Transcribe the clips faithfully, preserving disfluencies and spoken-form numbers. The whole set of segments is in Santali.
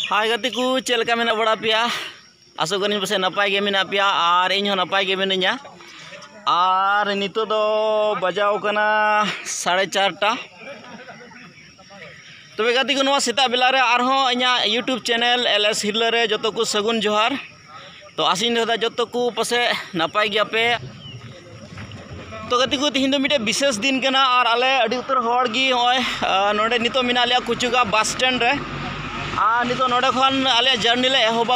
ᱦᱟᱭ ᱜᱟᱛᱮ ᱠᱚ, ᱪᱮᱫ ᱞᱮᱠᱟ ᱢᱮᱱᱟᱜ ᱵᱟᱲᱟ ᱯᱮᱭᱟ? ᱟᱥᱚᱜ ᱠᱟᱹᱱᱟᱹᱧ ᱯᱟᱥᱮᱡ ᱱᱟᱯᱟᱭ ᱜᱮ ᱢᱮᱱᱟᱜ ᱯᱮᱭᱟ ᱟᱨ ᱤᱧ ᱦᱚᱸ ᱱᱟᱯᱟᱭ ᱜᱮ ᱢᱤᱱᱟᱹᱧᱟ᱾ ᱟᱨ ᱱᱤᱛᱚᱜ ᱫᱚ ᱵᱟᱡᱟᱣ ᱠᱟᱱᱟ ᱥᱟᱲᱮ ᱪᱟᱨᱴᱟ᱾ ᱛᱚᱵᱮ ᱜᱟᱛᱮ ᱠᱚ, ᱱᱚᱣᱟ ᱥᱮᱛᱟᱜ ᱵᱮᱞᱟ ᱨᱮ ᱟᱨᱦᱚᱸ ᱤᱧᱟᱹᱜ YouTube channel LS ᱦᱤᱨᱞᱟᱹ ᱨᱮ ᱡᱚᱛᱚ ᱠᱚ ᱥᱟᱹᱜᱩᱱ ᱡᱚᱦᱟᱨ᱾ ᱛᱚ ᱟᱥᱤᱧ ᱫᱚᱦᱚᱭᱮᱫᱟ ᱡᱚᱛᱚ ᱠᱚ ᱯᱟᱥᱮᱡ ᱱᱟᱯᱟᱭ ᱜᱮᱭᱟᱯᱮ᱾ ᱛᱚ ᱜᱟᱛᱮ ᱠᱚ, ᱛᱤᱦᱤᱧ ᱫᱚ ᱢᱤᱫᱴᱮᱡ ᱵᱤᱥᱮᱥ ᱫᱤᱱ ᱠᱟᱱᱟ ᱟᱨ ᱟᱞᱮ ᱟᱹᱰᱤ ᱩᱛᱟᱹᱨ ᱦᱚᱲ ᱜᱮ ᱱᱚᱜᱼᱚᱭ, ᱟᱸ, ᱱᱚᱰᱮ ᱱᱤᱛᱚᱜ ᱢᱮᱱᱟᱜ ᱞᱮᱭᱟ ᱠᱩᱪᱩᱜᱟ ᱵᱟᱥ ᱥᱴᱮᱱᱰ ᱨᱮ᱾ ᱟᱨ ᱱᱤᱛᱚᱜ ᱱᱚᱰᱮ ᱠᱷᱚᱱ ᱟᱞᱮᱭᱟᱜ ᱡᱟᱨᱱᱤ ᱞᱮ ᱮᱦᱚᱵᱟ᱾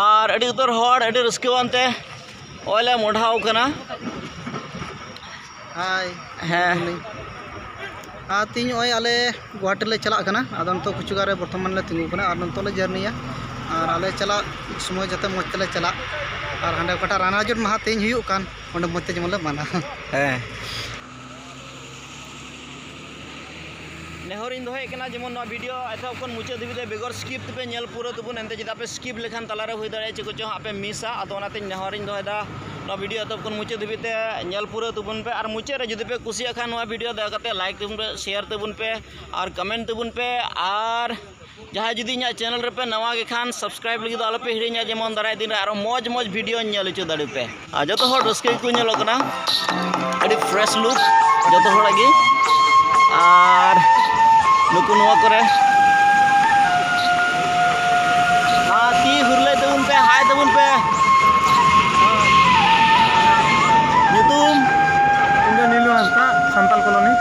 ᱟᱨ ᱟᱹᱰᱤ ᱩᱛᱟᱹᱨ ᱦᱚᱲ ᱟᱹᱰᱤ ᱨᱟᱹᱥᱠᱟᱹᱣᱟᱱ ᱛᱮ ᱱᱚᱜᱼᱚᱭ ᱞᱮ ᱢᱚᱰᱷᱟᱣ ᱠᱟᱱᱟ᱾ ᱦᱟᱭ᱾ ᱦᱮᱸ᱾ ᱟᱨ ᱛᱮᱦᱮᱧ ᱱᱚᱜᱼᱚᱭ ᱟᱞᱮ ᱜᱩᱣᱟᱦᱟᱴᱤ ᱞᱮ ᱪᱟᱞᱟᱜ ᱠᱟᱱᱟ᱾ ᱟᱫᱚ ᱱᱤᱛᱚᱜ ᱠᱩᱪᱩᱜᱟ ᱨᱮ ᱵᱚᱨᱛᱚᱢᱟᱱ ᱞᱮ ᱛᱤᱸᱜᱩ ᱠᱟᱱᱟ ᱟᱨ ᱱᱤᱛᱚᱜ ᱞᱮ ᱡᱟᱨᱱᱤᱭᱟ᱾ ᱟᱨ ᱟᱞᱮ ᱪᱟᱞᱟᱜ ᱥᱚᱢᱚᱭ ᱡᱟᱛᱮ ᱢᱚᱡᱽ ᱛᱮᱞᱮ ᱪᱟᱞᱟᱜ᱾ ᱟᱨ ᱦᱟᱸᱰᱮ ᱚᱠᱟᱴᱟᱜ ᱨᱟᱱᱟᱡᱚᱱ ᱢᱟᱦᱟ ᱛᱮᱦᱮᱧ ᱦᱩᱭᱩᱜ ᱠᱟᱱ, ᱚᱸᱰᱮ ᱢᱚᱡᱽ ᱛᱮ ᱡᱮᱢᱚᱱ ᱞᱮ ᱢᱟᱱᱟᱣᱟ᱾ ᱦᱮᱸ᱾ ᱱᱮᱦᱚᱨᱤᱧ ᱫᱚᱦᱚᱭᱮᱫ ᱠᱟᱱᱟ ᱡᱮᱢᱚᱱ ᱱᱚᱣᱟ ᱵᱷᱤᱰᱤᱭᱳ ᱮᱛᱚᱦᱚᱵ ᱠᱷᱚᱱ ᱢᱩᱪᱟᱹᱫ ᱫᱷᱟᱹᱵᱤᱡ ᱛᱮ ᱵᱮᱜᱚᱨ ᱥᱠᱤᱯ ᱛᱮᱯᱮ ᱧᱮᱞ ᱯᱩᱨᱟᱹ ᱛᱟᱵᱚᱱ, ᱮᱱᱛᱮ ᱪᱮᱫᱟᱜ ᱯᱮ ᱥᱠᱤᱯ ᱞᱮᱠᱷᱟᱱ ᱛᱟᱞᱟᱨᱮ ᱦᱩᱭ ᱫᱟᱲᱮᱭᱟᱜᱼᱟ ᱪᱮᱫ ᱠᱚᱪᱚᱝ ᱦᱟᱸᱜ ᱯᱮ ᱢᱤᱥᱟ᱾ ᱟᱫᱚ ᱚᱱᱟᱛᱮᱧ ᱱᱮᱦᱚᱨᱤᱧ ᱫᱚᱦᱚᱭᱮᱫᱟ ᱱᱚᱣᱟ ᱵᱷᱤᱰᱤᱭᱳ ᱮᱛᱚᱦᱚᱵ ᱠᱷᱚᱱ ᱢᱩᱪᱟᱹᱫ ᱫᱷᱟᱹᱵᱤᱡ ᱛᱮ ᱧᱮᱞ ᱯᱩᱨᱟᱹᱣ ᱛᱟᱵᱚᱱ ᱯᱮ᱾ ᱟᱨ ᱢᱩᱪᱟᱹᱫ ᱨᱮ ᱡᱩᱫᱤ ᱯᱮ ᱠᱩᱥᱤᱭᱟᱜ ᱠᱷᱟᱱ ᱱᱚᱣᱟ ᱵᱷᱤᱰᱤᱭᱳ ᱫᱟᱭᱟ ᱠᱟᱛᱮ ᱞᱟᱭᱤᱠ ᱛᱟᱵᱚᱱ ᱯᱮ, ᱥᱮᱭᱟᱨ ᱛᱟᱵᱚᱱ ᱯᱮ ᱟᱨ ᱠᱚᱢᱮᱱᱴ ᱛᱟᱵᱚᱱ ᱯᱮ᱾ ᱟᱨ ᱡᱟᱦᱟᱸᱭ ᱡᱩᱫᱤ ᱤᱧᱟᱹᱜ ᱪᱮᱱᱮᱞ ᱨᱮᱯᱮ ᱱᱟᱣᱟ ᱜᱮ ᱠᱷᱟᱱ, ᱥᱟᱵᱥᱠᱨᱟᱭᱤᱵ ᱞᱟᱹᱜᱤᱫ ᱫᱚ ᱟᱞᱚᱯᱮ ᱦᱤᱲᱤᱧᱟ, ᱡᱮᱢᱚᱱ ᱫᱟᱨᱟᱭ ᱫᱤᱱ ᱨᱮ ᱟᱨᱚ ᱢᱚᱡᱽ ᱢᱚᱡᱽ ᱵᱷᱤᱰᱤᱭᱳᱧ ᱧᱮᱞ ᱦᱚᱪᱚ ᱫᱟᱲᱮ ᱯᱮ᱾ ᱟᱨ ᱡᱚᱛᱚ ᱦᱚᱲ ᱨᱟᱹᱥᱠᱟᱹ ᱜᱮᱠᱚ ᱧᱮᱞᱚᱜ ᱠᱟᱱᱟ, ᱟᱹᱰᱤ ᱯᱷᱨᱮᱥ ᱞᱩᱠ ᱡᱚᱛᱚ ᱦᱚᱲᱟᱜ ᱜᱮ᱾ ᱟᱨ ᱱᱩᱠᱩ ᱱᱚᱣᱟ ᱠᱚᱨᱮ, ᱟᱨ ᱛᱤ ᱦᱩᱨᱞᱟᱹᱭ ᱛᱟᱵᱚᱱ ᱯᱮ, ᱦᱟᱭ ᱛᱟᱵᱚᱱ ᱯᱮ᱾ ᱧᱩᱛᱩᱢ? ᱤᱧ ᱫᱚ ᱱᱤᱞᱩ ᱦᱟᱸᱥᱫᱟ, ᱥᱟᱱᱛᱟᱞ ᱠᱚᱞᱚᱱᱤ᱾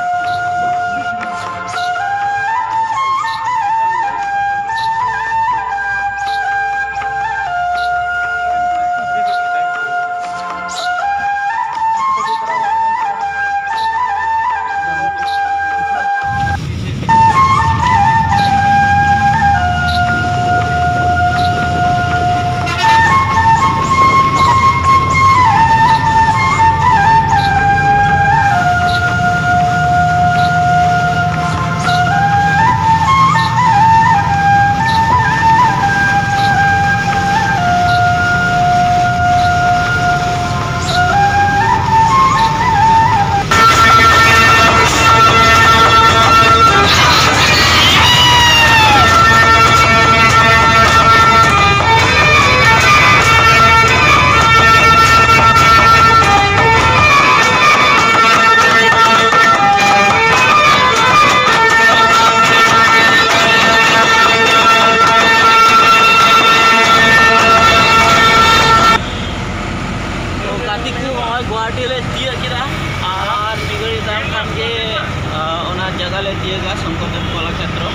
ᱥᱚᱝᱠᱚᱨ ᱫᱮᱵ ᱠᱚᱞᱟ ᱠᱷᱮᱛᱨᱚ᱾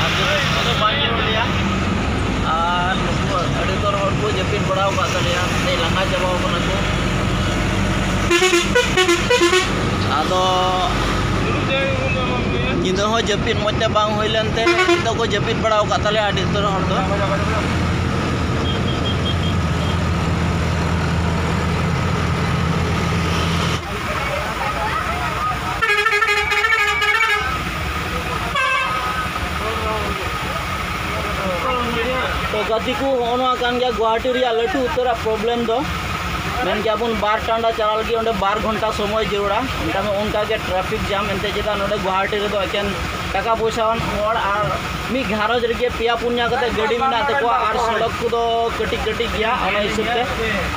ᱟᱨ ᱡᱟᱹᱯᱤᱫ ᱠᱚᱫᱚ ᱵᱟᱝ ᱧᱩᱨ ᱞᱮᱭᱟ᱾ ᱟᱨ ᱱᱩᱠᱩ ᱟᱹᱰᱤ ᱩᱛᱟᱹᱨ ᱦᱚᱲ ᱠᱚ ᱡᱟᱹᱯᱤᱫ ᱵᱟᱲᱟ ᱟᱠᱟᱫ ᱛᱟᱞᱮᱭᱟ, ᱟᱹᱰᱤ ᱞᱟᱸᱜᱟ ᱪᱟᱵᱟᱣ ᱠᱟᱱᱟ ᱠᱚ᱾ ᱟᱫᱚ ᱧᱤᱫᱟᱹ ᱦᱚᱸ ᱡᱟᱹᱯᱤᱫ ᱢᱚᱡᱽ ᱛᱮ ᱵᱟᱝ ᱦᱩᱭ ᱞᱮᱱᱛᱮ ᱱᱤᱛᱚᱜ ᱠᱚ ᱡᱟᱹᱯᱤᱫ ᱵᱟᱲᱟ ᱟᱠᱟᱫ ᱛᱟᱞᱮᱭᱟ ᱟᱹᱰᱤ ᱩᱛᱟᱹᱨ ᱦᱚᱲ ᱫᱚ᱾ ᱛᱚ ᱜᱟᱛᱮ ᱠᱚ, ᱦᱚᱸᱜᱼᱚ ᱱᱚᱣᱟ ᱠᱟᱱ ᱜᱮᱭᱟ ᱜᱩᱣᱟᱦᱟᱴᱤ ᱨᱮᱭᱟᱜ ᱞᱟᱹᱴᱩ ᱩᱛᱟᱹᱨᱟᱜ problem ᱫᱚ᱾ ᱢᱮᱱ ᱜᱮᱭᱟ ᱵᱚᱱ ᱵᱟᱨ ᱴᱟᱱᱰᱟ ᱪᱟᱞᱟᱜ ᱞᱟᱹᱜᱤᱫ ᱚᱸᱰᱮ ᱵᱟᱨ ᱜᱷᱚᱱᱴᱟ ᱥᱚᱢᱚᱭ ᱡᱟᱹᱨᱩᱲᱟ᱾ ᱚᱱᱠᱟ ᱢᱟ, ᱚᱱᱠᱟ ᱜᱮ traffic jam, ᱮᱱᱛᱮ ᱪᱮᱫᱟᱜ ᱱᱚᱰᱮ ᱜᱩᱣᱟᱦᱟᱴᱤ ᱨᱮᱫᱚ ᱮᱠᱮᱱ ᱴᱟᱠᱟ ᱯᱚᱭᱥᱟ ᱟᱱ ᱦᱚᱲ ᱟᱨ ᱢᱤᱫ ᱜᱷᱟᱨᱚᱸᱡᱽ ᱨᱮᱜᱮ ᱯᱮᱭᱟ ᱯᱩᱱᱭᱟ ᱠᱟᱛᱮ ᱜᱟᱹᱰᱤ ᱢᱮᱱᱟᱜ ᱛᱟᱠᱚᱣᱟ ᱟᱨ ᱥᱚᱲᱚᱠ ᱠᱚᱫᱚ ᱠᱟᱹᱴᱤᱡ ᱠᱟᱹᱴᱤᱡ ᱜᱮᱭᱟ, ᱚᱱᱟ ᱦᱤᱥᱟᱹᱵ ᱛᱮ᱾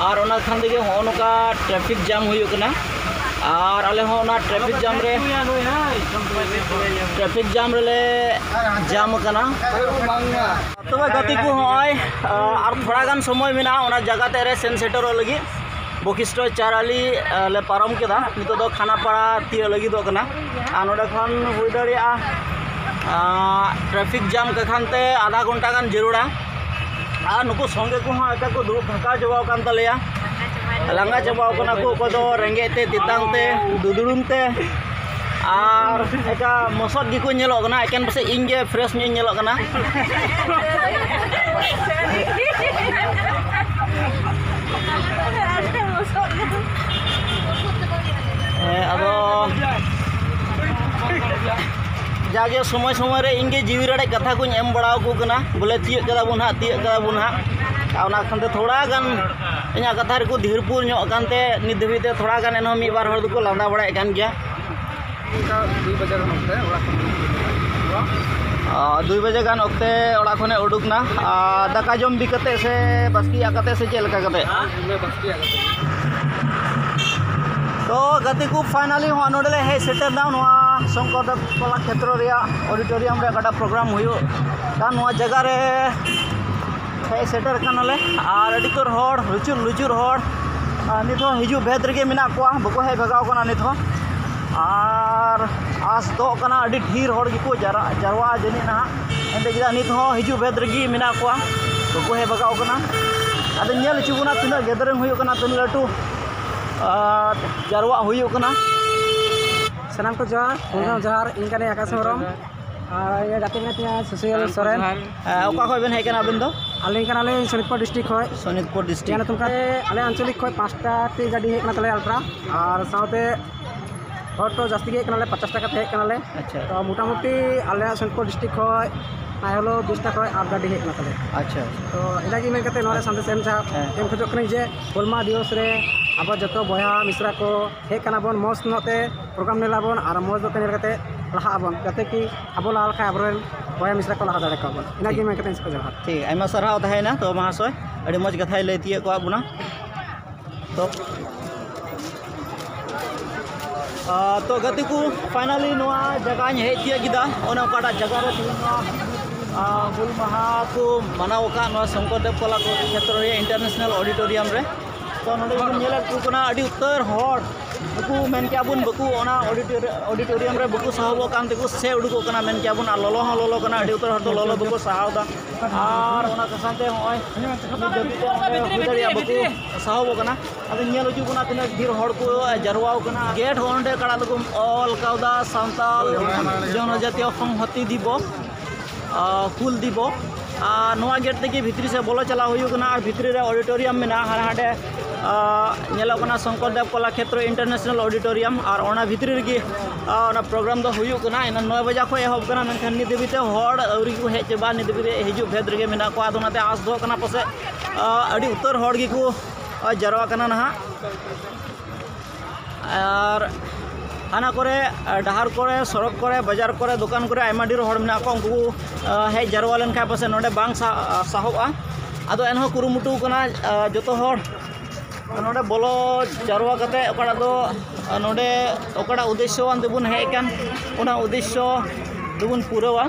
ᱟᱨ ᱚᱱᱟ ᱠᱷᱟᱱ ᱛᱮᱜᱮ ᱦᱚᱸᱜᱼᱚ ᱱᱚᱝᱠᱟ traffic jam ᱦᱩᱭᱩᱜ ᱠᱟᱱᱟ᱾ ᱟᱨ ᱟᱞᱮ ᱦᱚᱸ ᱚᱱᱟ traffic jam ᱨᱮ, traffic jam ᱨᱮᱞᱮ jam ᱟᱠᱟᱱᱟ᱾ ᱛᱚᱵᱮ ᱜᱟᱛᱮ ᱠᱚ, ᱦᱚᱸᱜᱼᱚᱭ, ᱟᱨ ᱛᱷᱚᱲᱟ ᱜᱟᱱ ᱥᱚᱢᱚᱭ ᱢᱮᱱᱟᱜᱼᱟ ᱚᱱᱟ ᱡᱟᱭᱜᱟ ᱛᱮ ᱨᱮ ᱥᱮᱱ ᱥᱮᱴᱮᱨᱚᱜ ᱞᱟᱹᱜᱤᱫ᱾ ᱵᱚᱠᱷᱤᱥᱴᱚ ᱪᱟᱨᱟᱞᱤ, ᱟᱸ, ᱞᱮ ᱯᱟᱨᱚᱢ ᱠᱮᱫᱟ᱾ ᱱᱤᱛᱚᱜ ᱫᱚ ᱠᱷᱟᱱᱟᱯᱟᱲᱟ ᱛᱤᱭᱟᱹᱜ ᱞᱟᱹᱜᱤᱫᱚᱜ ᱠᱟᱱᱟ᱾ ᱟᱨ ᱱᱚᱰᱮ ᱠᱷᱚᱱ ᱦᱩᱭ ᱫᱟᱲᱮᱭᱟᱜᱼᱟ, ᱟᱸ, traffic jam ᱠᱟᱠᱷᱟᱱ ᱛᱮ ᱟᱫᱷᱟ ᱜᱷᱚᱱᱴᱟ ᱜᱟᱱ ᱡᱟᱹᱨᱩᱲᱟ᱾ ᱟᱨ ᱱᱩᱠᱩ ᱥᱚᱸᱜᱮ ᱠᱚᱦᱚᱸ ᱮᱠᱟ ᱠᱚ ᱫᱩᱲᱩᱵ ᱛᱷᱟᱠᱟᱣ ᱪᱟᱵᱟᱣ ᱟᱠᱟᱱ ᱛᱟᱞᱮᱭᱟ, ᱞᱟᱸᱜᱟ ᱪᱟᱵᱟᱣ ᱠᱟᱱᱟ ᱠᱚ, ᱚᱠᱚᱭ ᱫᱚ ᱨᱮᱸᱜᱮᱡ ᱛᱮ, ᱛᱮᱛᱟᱝ ᱛᱮ, ᱫᱩᱫᱲᱩᱢ ᱛᱮ᱾ ᱟᱨ ᱮᱠᱟ ᱢᱚᱥᱚᱫ ᱜᱮᱠᱚ ᱧᱮᱞᱚᱜ ᱠᱟᱱᱟ, ᱮᱠᱮᱱ ᱯᱟᱥᱮᱡ ᱤᱧ ᱜᱮ fresh ᱧᱚᱜ ᱤᱧ ᱧᱮᱞᱚᱜ ᱠᱟᱱᱟ᱾ ᱦᱮᱸ, ᱟᱫᱚ ᱡᱟᱜᱮ ᱥᱚᱢᱚᱭ ᱥᱚᱢᱚᱭ ᱨᱮ ᱤᱧ ᱜᱮ ᱡᱤᱣᱤ ᱨᱟᱲᱮᱡ ᱠᱟᱛᱷᱟ ᱠᱚᱧ ᱮᱢ ᱵᱟᱲᱟ ᱟᱠᱚ ᱠᱟᱱᱟ, ᱵᱚᱞᱮ ᱛᱤᱭᱟᱹᱜ ᱠᱟᱫᱟ ᱵᱚᱱ ᱦᱟᱸᱜ, ᱛᱤᱭᱟᱹᱜ ᱠᱟᱫᱟ ᱵᱚᱱ ᱦᱟᱸᱜ᱾ ᱟᱨ ᱚᱱᱟ ᱠᱷᱟᱱ ᱛᱮ ᱛᱷᱚᱲᱟ ᱜᱟᱱ ᱤᱧᱟᱹᱜ ᱠᱟᱛᱷᱟ ᱨᱮᱠᱚ ᱫᱷᱤᱨ ᱯᱩᱨ ᱧᱚᱜ ᱟᱠᱟᱱ ᱛᱮ ᱱᱤᱛ ᱫᱷᱟᱹᱵᱤᱡ ᱛᱮ ᱛᱷᱚᱲᱟ ᱜᱟᱱ ᱮᱱᱦᱚᱸ ᱢᱤᱫ ᱵᱟᱨ ᱦᱚᱲ ᱫᱚᱠᱚ ᱞᱟᱸᱫᱟ ᱵᱟᱲᱟᱭᱮᱫ ᱠᱟᱱ ᱜᱮᱭᱟ᱾ ᱚᱱᱠᱟ ᱫᱩᱭ ᱵᱟᱡᱮ ᱜᱟᱱ ᱚᱠᱛᱮ ᱚᱲᱟᱜ ᱠᱷᱚᱱ ᱩᱰᱩᱠ ᱦᱩᱭᱩᱜᱼᱟ᱾ ᱟᱨ ᱫᱩᱭ ᱵᱟᱡᱮ ᱜᱟᱱ ᱚᱠᱛᱮ ᱚᱲᱟᱜ ᱠᱷᱚᱱᱮ ᱩᱰᱩᱠ ᱱᱟ᱾ ᱟᱨ ᱫᱟᱠᱟ ᱡᱚᱢ ᱵᱤ ᱠᱟᱛᱮ ᱥᱮ ᱵᱟᱥᱠᱮᱭᱟᱜ ᱠᱟᱛᱮ ᱥᱮ ᱪᱮᱫ ᱞᱮᱠᱟ ᱠᱟᱛᱮ? ᱦᱮᱸ, ᱵᱟᱥᱠᱮᱭᱟᱜ ᱠᱟᱛᱮ᱾ ᱛᱚ ᱜᱟᱛᱮ ᱠᱚ, finally ᱦᱚᱸ ᱱᱚᱰᱮ ᱞᱮ ᱦᱮᱡ ᱥᱮᱴᱮᱨ ᱱᱟ, ᱱᱚᱣᱟ ᱥᱚᱝᱠᱚᱨ ᱫᱮᱵ ᱠᱚᱞᱟ ᱠᱷᱮᱛᱨᱚ ᱨᱮᱭᱟᱜ auditorium ᱨᱮ ᱚᱠᱟᱴᱟᱜ program ᱦᱩᱭᱩᱜ ᱠᱟᱱ, ᱱᱚᱣᱟ ᱡᱟᱭᱜᱟ ᱨᱮ ᱦᱮᱡ ᱥᱮᱴᱮᱨ ᱠᱟᱱᱟᱞᱮ᱾ ᱟᱨ ᱟᱹᱰᱤ ᱩᱛᱟᱹᱨ ᱦᱚᱲ, ᱞᱩᱪᱩᱨ ᱞᱩᱪᱩᱨ ᱦᱚᱲ, ᱟᱨ ᱱᱤᱛ ᱦᱚᱸ ᱦᱤᱡᱩᱜ ᱵᱷᱮᱫ ᱨᱮᱜᱮ ᱢᱮᱱᱟᱜ ᱠᱚᱣᱟ, ᱵᱟᱠᱚ ᱦᱮᱡ ᱵᱷᱟᱜᱟᱣ ᱠᱟᱱᱟ ᱱᱤᱛ ᱦᱚᱸ᱾ ᱟᱨ ᱟᱥ ᱫᱚ ᱠᱟᱱᱟ ᱟᱹᱰᱤ ᱰᱷᱮᱨ ᱦᱚᱲ ᱜᱮᱠᱚ ᱡᱟᱨᱟ-, ᱡᱟᱨᱣᱟᱜᱼᱟ ᱡᱟᱹᱱᱤᱡ ᱱᱟᱦᱟᱜ᱾ ᱮᱱᱛᱮ ᱪᱮᱫᱟᱜ ᱱᱤᱛ ᱦᱚᱸ ᱦᱤᱡᱩᱜ ᱵᱷᱮᱫ ᱨᱮᱜᱮ ᱢᱮᱱᱟᱜ ᱠᱚᱣᱟ, ᱵᱟᱠᱚ ᱦᱮᱡ ᱵᱟᱜᱟᱣ ᱠᱟᱱᱟ᱾ ᱟᱫᱚ ᱧᱮᱞ ᱦᱚᱪᱚ ᱵᱚᱱᱟ ᱛᱤᱱᱟᱹᱜ gathering ᱦᱩᱭᱩᱜ ᱠᱟᱱᱟ, ᱛᱤᱱᱟᱹᱜ ᱞᱟᱹᱴᱩ, ᱟᱨ, ᱡᱟᱨᱣᱟᱜ ᱦᱩᱭᱩᱜ ᱠᱟᱱᱟ᱾ ᱥᱟᱱᱟᱢ ᱠᱚ ᱡᱚᱦᱟᱨ, ᱦᱮᱸ᱾ ᱡᱚᱦᱟᱨ, ᱤᱧ ᱠᱟᱹᱱᱟᱹᱧ ᱟᱠᱟᱥ ᱦᱮᱢᱵᱨᱚᱢ᱾ ᱟᱨ ᱤᱧᱟᱹᱜ ᱜᱟᱛᱮ ᱢᱮᱱᱟᱭ ᱛᱤᱧᱟ ᱥᱩᱥᱤᱞ ᱥᱚᱨᱮᱱ᱾ ᱦᱮᱸ, ᱚᱠᱟ ᱠᱷᱚᱱ ᱵᱮᱱ ᱦᱮᱡ ᱠᱟᱱᱟ ᱟᱵᱮᱱ ᱫᱚ? ᱟᱞᱤᱧ ᱠᱟᱱᱟᱞᱤᱧ ᱥᱳᱱᱤᱛᱯᱩᱨ district ᱠᱷᱚᱱ᱾ ᱥᱳᱱᱤᱛᱯᱩᱨ district᱾ ᱤᱧᱟᱹᱜ ᱧᱩᱛᱩᱢ ᱠᱟᱱᱟ, ᱟᱞᱮ ᱟᱧᱪᱚᱞᱤᱠ ᱠᱷᱚᱱ ᱯᱟᱸᱪᱴᱟ ᱴᱤ ᱜᱟᱹᱰᱤ ᱦᱮᱡ ᱠᱟᱱᱟ ᱛᱟᱞᱮᱭᱟ Ultra, ᱟᱨ ᱥᱟᱶᱛᱮ ᱦᱚᱲ ᱛᱚ ᱡᱟᱹᱥᱛᱤ ᱜᱮ ᱦᱮᱡ ᱠᱟᱱᱟᱞᱮ, ᱯᱚᱧᱪᱟᱥ ᱴᱟ ᱠᱟᱛᱮ ᱦᱮᱡ ᱠᱟᱱᱟᱞᱮ᱾ ᱟᱪᱪᱷᱟ᱾ ᱛᱚ ᱢᱚᱴᱟᱢᱩᱴᱤ ᱟᱞᱮᱭᱟᱜ ᱥᱳᱱᱤᱛᱯᱩᱨ district ᱠᱷᱚᱱ ᱱᱟᱭ ᱦᱚᱞᱳ ᱵᱤᱥ ᱴᱟ ᱠᱷᱚᱱ ᱟᱯ ᱜᱟᱹᱰᱤ ᱦᱮᱡ ᱠᱟᱱᱟ ᱛᱟᱞᱮᱭᱟ᱾ ᱟᱪᱪᱷᱟ, ᱟᱪᱪᱷᱟ᱾ ᱛᱚ ᱤᱱᱟᱹᱜᱮ ᱢᱮᱱ ᱠᱟᱛᱮ ᱱᱚᱣᱟ ᱨᱮ ᱥᱟᱸᱫᱮᱥ ᱮᱢ ᱪᱟ-, ᱦᱮᱸ᱾ ᱮᱢ ᱠᱷᱚᱡᱚᱜ ᱠᱟᱹᱱᱟᱹᱧ ᱡᱮ ᱦᱩᱞ ᱢᱟᱦᱟ ᱫᱤᱵᱚᱥ ᱨᱮ ᱟᱵᱚ ᱡᱚᱛᱚ ᱵᱚᱭᱦᱟ ᱢᱤᱥᱨᱟ ᱠᱚ ᱦᱮᱡ ᱠᱟᱱᱟ ᱵᱚᱱ, ᱢᱚᱡᱽ ᱧᱚᱜ ᱛᱮ program ᱧᱮᱞ ᱟᱵᱚᱱ ᱟᱨ ᱢᱚᱡᱽ ᱧᱚᱜ ᱛᱮ ᱧᱮᱞ ᱠᱟᱛᱮ ᱞᱟᱦᱟᱜ ᱟᱵᱚᱱ, ᱡᱟᱛᱮ ᱠᱤ ᱟᱵᱚ ᱞᱟᱦᱟ ᱞᱮᱠᱷᱟᱱ ᱟᱵᱚᱨᱮᱱ ᱵᱚᱭᱦᱟ ᱢᱤᱥᱨᱟ ᱠᱚ ᱞᱟᱦᱟ ᱫᱟᱲᱮ ᱠᱚᱣᱟ ᱵᱚᱱ᱾ ᱤᱱᱟᱹᱜᱮ ᱴᱷᱤᱠ᱾ ᱢᱮᱱ ᱠᱟᱛᱮ ᱤᱧ ᱥᱮᱫ ᱠᱷᱚᱱ ᱡᱚᱦᱟᱨ᱾ ᱴᱷᱤᱠ, ᱟᱭᱢᱟ ᱥᱟᱨᱦᱟᱣ ᱛᱟᱦᱮᱸᱭᱮᱱᱟ ᱛᱚ ᱢᱟᱦᱟᱥᱚᱭ, ᱟᱹᱰᱤ ᱢᱚᱡᱽ ᱠᱟᱛᱷᱟᱭ ᱞᱟᱹᱭ ᱛᱤᱭᱳᱜ ᱠᱚᱣᱟᱜ ᱵᱚᱱᱟ᱾ ᱛᱚ, ᱟ, ᱛᱚ ᱜᱟᱛᱮ ᱠᱚ, finally ᱱᱚᱣᱟ ᱡᱟᱭᱜᱟᱧ ᱦᱮᱡ ᱛᱤᱭᱳᱜ ᱠᱮᱫᱟ, ᱚᱱᱮ ᱚᱠᱟᱴᱟᱜ ᱡᱟᱭᱜᱟ ᱨᱮ ᱛᱮᱦᱮᱧ ᱱᱚᱣᱟ, ᱟ, ᱦᱩᱞ ᱢᱟᱦᱟ ᱠᱚ ᱢᱟᱱᱟᱣ ᱟᱠᱟᱫ, ᱱᱚᱣᱟ ᱥᱚᱝᱠᱚᱨ ᱫᱮᱵ ᱠᱚᱞᱟ ᱠᱷᱮᱛᱨᱚ ᱨᱮᱭᱟᱜ International Auditorium ᱨᱮ᱾ ᱛᱚ ᱱᱚᱰᱮ ᱵᱚᱱ ᱧᱮᱞᱮᱫ ᱠᱚ ᱠᱟᱱᱟ ᱟᱹᱰᱤ ᱩᱛᱟᱹᱨ ᱦᱚᱲ, ᱱᱩᱠᱩ ᱢᱮᱱ ᱠᱮᱭᱟ ᱵᱚᱱ ᱵᱟᱠᱚ ᱚᱱᱟ auditorium, auditorium ᱨᱮ ᱵᱟᱠᱚ ᱥᱟᱦᱚᱵᱚᱜ ᱠᱟᱱ ᱛᱮᱠᱚ ᱥᱮ ᱩᱰᱩᱠᱚᱜ ᱠᱟᱱᱟ, ᱢᱮᱱ ᱠᱮᱭᱟ ᱵᱚᱱ, ᱟᱨ ᱞᱚᱞᱚ ᱦᱚᱸ ᱞᱚᱞᱚ ᱠᱟᱱᱟ, ᱟᱹᱰᱤ ᱩᱛᱟᱹᱨ ᱦᱚᱲ ᱫᱚ ᱞᱚᱞᱚ ᱵᱟᱠᱚ ᱥᱟᱦᱟᱣ ᱮᱫᱟ᱾ ᱟᱨ ᱚᱱᱟ ᱠᱚ ᱥᱟᱶᱛᱮ ᱦᱚᱸᱜᱼᱚᱭ ᱱᱤᱛ ᱫᱷᱟᱹᱵᱤᱡ ᱛᱮ ᱚᱸᱰᱮ ᱦᱩᱭ ᱫᱟᱲᱮᱭᱟᱜᱼᱟ ᱵᱟᱠᱚ ᱥᱟᱦᱚᱵᱚᱜ ᱠᱟᱱᱟ᱾ ᱟᱫᱚ ᱧᱮᱞ ᱦᱚᱪᱚ ᱵᱚᱱᱟ ᱛᱤᱱᱟᱹᱜ ᱰᱷᱮᱨ ᱦᱚᱲ ᱠᱚ ᱡᱟᱨᱣᱟ ᱟᱠᱟᱱᱟ᱾ Gate ᱦᱚᱸ ᱚᱸᱰᱮ ᱠᱟᱲᱟ ᱞᱩᱜᱩᱢ ᱚᱞ ᱠᱟᱣᱫᱟ, ᱥᱟᱱᱛᱟᱞ ᱡᱚᱱᱚᱡᱟᱛᱤᱭᱚ ᱥᱚᱝᱦᱚᱛᱤ ᱫᱤᱵᱚᱥ, ᱟ, ᱦᱩᱞ ᱫᱤᱵᱚᱥ᱾ ᱟᱨ ᱱᱚᱣᱟ gate ᱛᱮᱜᱮ ᱵᱷᱤᱛᱨᱤ ᱥᱮᱫ ᱵᱚᱞᱚ ᱪᱟᱞᱟᱣ ᱦᱩᱭᱩᱜ ᱠᱟᱱᱟ᱾ ᱟᱨ ᱵᱷᱤᱛᱨᱤ ᱨᱮ auditorium ᱢᱮᱱᱟᱜᱼᱟ, ᱦᱟᱸᱰᱮ ᱦᱟᱸᱰᱮ, ᱟ, ᱧᱮᱞᱚᱜ ᱠᱟᱱᱟ ᱥᱚᱝᱠᱚᱨ ᱫᱮᱵ ᱠᱚᱞᱟ ᱠᱷᱮᱛᱨᱚ International Auditorium᱾ ᱟᱨ ᱚᱱᱟ ᱵᱷᱤᱛᱨᱤ ᱨᱮᱜᱮ, ᱟ, ᱚᱱᱟ program ᱫᱚ ᱦᱩᱭᱩᱜ ᱠᱟᱱᱟ᱾ ᱮᱱᱟᱝ ᱱᱚᱭ ᱵᱟᱡᱟ ᱠᱷᱚᱱ ᱮᱦᱚᱵ ᱠᱟᱱᱟ, ᱢᱮᱱᱠᱷᱟᱱ ᱱᱤᱛ ᱫᱷᱟᱹᱵᱤᱡ ᱛᱮ ᱦᱚᱲ ᱟᱹᱣᱨᱤ ᱠᱚ ᱦᱮᱡ ᱪᱟᱵᱟᱜᱼᱟ, ᱱᱤᱛ ᱫᱷᱟᱹᱵᱤᱡ ᱛᱮ ᱦᱤᱡᱩᱜ ᱵᱷᱮᱫ ᱨᱮᱜᱮ ᱢᱮᱱᱟᱜ ᱠᱚᱣᱟ᱾ ᱟᱫᱚ ᱚᱱᱟᱛᱮ ᱟᱸᱥ ᱫᱚ ᱠᱟᱱᱟ ᱯᱟᱥᱮᱡ, ᱟ, ᱟᱹᱰᱤ ᱩᱛᱟᱹᱨ ᱦᱚᱲ ᱜᱮᱠᱚ, ᱟ, ᱡᱟᱨᱣᱟ ᱠᱟᱱᱟ ᱱᱟᱦᱟᱜ᱾ ᱟᱨ ᱦᱟᱱᱟ ᱠᱚᱨᱮ, ᱟ, ᱰᱟᱦᱟᱨ ᱠᱚᱨᱮ, ᱥᱚᱲᱚᱠ ᱠᱚᱨᱮ, ᱵᱟᱡᱟᱨ ᱠᱚᱨᱮ, ᱫᱚᱠᱟᱱ ᱠᱚᱨᱮ ᱟᱭᱢᱟ ᱰᱷᱮᱨ ᱦᱚᱲ ᱢᱮᱱᱟᱜ ᱠᱚᱣᱟ᱾ ᱩᱱᱠᱩ ᱠᱚ, ᱟ, ᱦᱮᱡ ᱡᱟᱨᱣᱟ ᱞᱮᱱᱠᱷᱟᱱ ᱯᱟᱥᱮᱡ ᱱᱚᱰᱮ ᱵᱟᱝ ᱥᱟ-, ᱟ, ᱥᱟᱦᱚᱵᱼᱟ᱾ ᱟᱫᱚ ᱮᱱᱦᱚᱸ ᱠᱩᱨᱩᱢᱩᱴᱩ ᱠᱟᱱᱟ, ᱟ, ᱡᱚᱛᱚ ᱦᱚᱲ ᱱᱚᱰᱮ ᱵᱚᱞᱚ ᱡᱟᱨᱣᱟ ᱠᱟᱛᱮ ᱚᱠᱟᱴᱟᱜ ᱫᱚ, ᱟ, ᱱᱚᱰᱮ ᱚᱠᱟᱴᱟᱜ ᱩᱫᱽᱫᱮᱥᱥᱚ ᱟᱱ ᱛᱮᱵᱚᱱ ᱦᱮᱡ ᱟᱠᱟᱱ, ᱚᱱᱟ ᱩᱫᱽᱫᱮᱥᱥᱚ ᱫᱚᱵᱚᱱ ᱯᱩᱨᱟᱹᱣᱟ᱾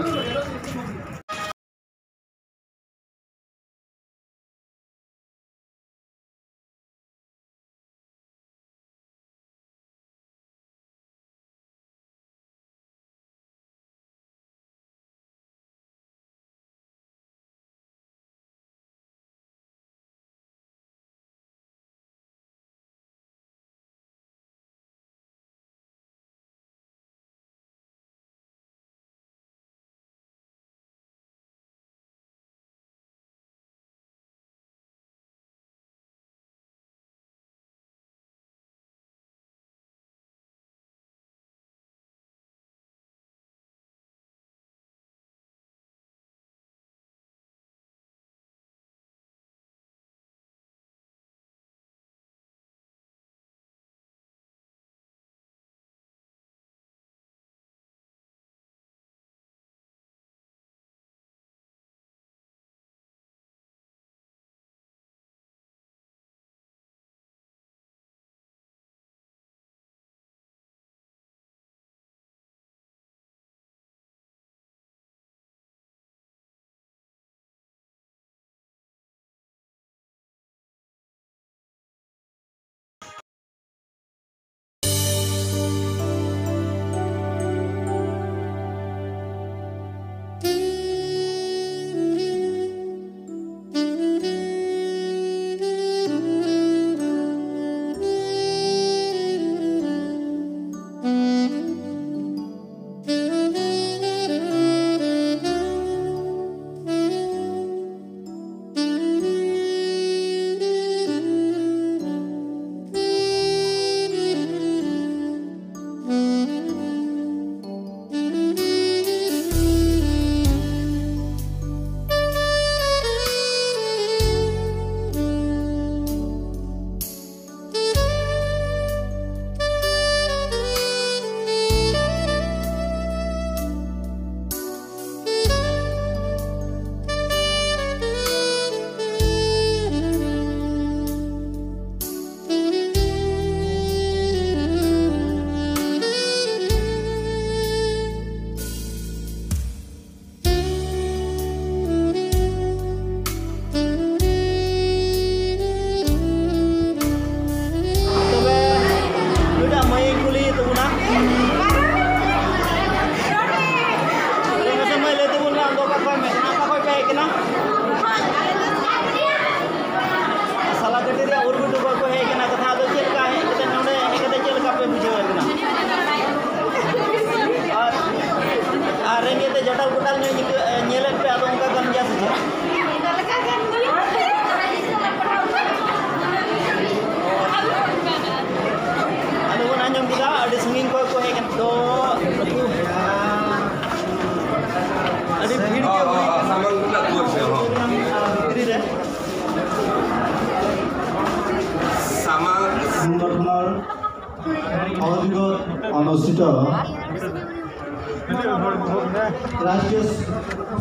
ᱜᱚᱴᱟ ᱧᱚᱜ ᱧᱤᱫᱟᱹ, ᱮ, ᱧᱮᱞᱮᱫ ᱯᱮ, ᱟᱫᱚ ᱚᱱᱠᱟ ᱠᱟᱱ ᱜᱮᱭᱟ ᱥᱮ ᱪᱮᱫ? ᱟᱫᱚ ᱵᱚᱱ ᱟᱸᱡᱚᱢ ᱠᱮᱫᱟ, ᱟᱹᱰᱤ ᱥᱟᱺᱜᱤᱧ ᱠᱷᱚᱱ ᱠᱚ ᱦᱮᱡ ᱠᱟᱱᱟ᱾ ᱛᱚ, ᱱᱩᱠᱩ, ᱟᱹᱰᱤ ᱵᱷᱤᱲ ᱜᱮ ᱦᱩᱭ ᱠᱟᱱᱟ᱾ ᱵᱷᱤᱛᱨᱤ ᱨᱮ᱾ সংগঠনৰ সহযোগত অনুষ্ঠিত ৰাষ্ট্ৰীয়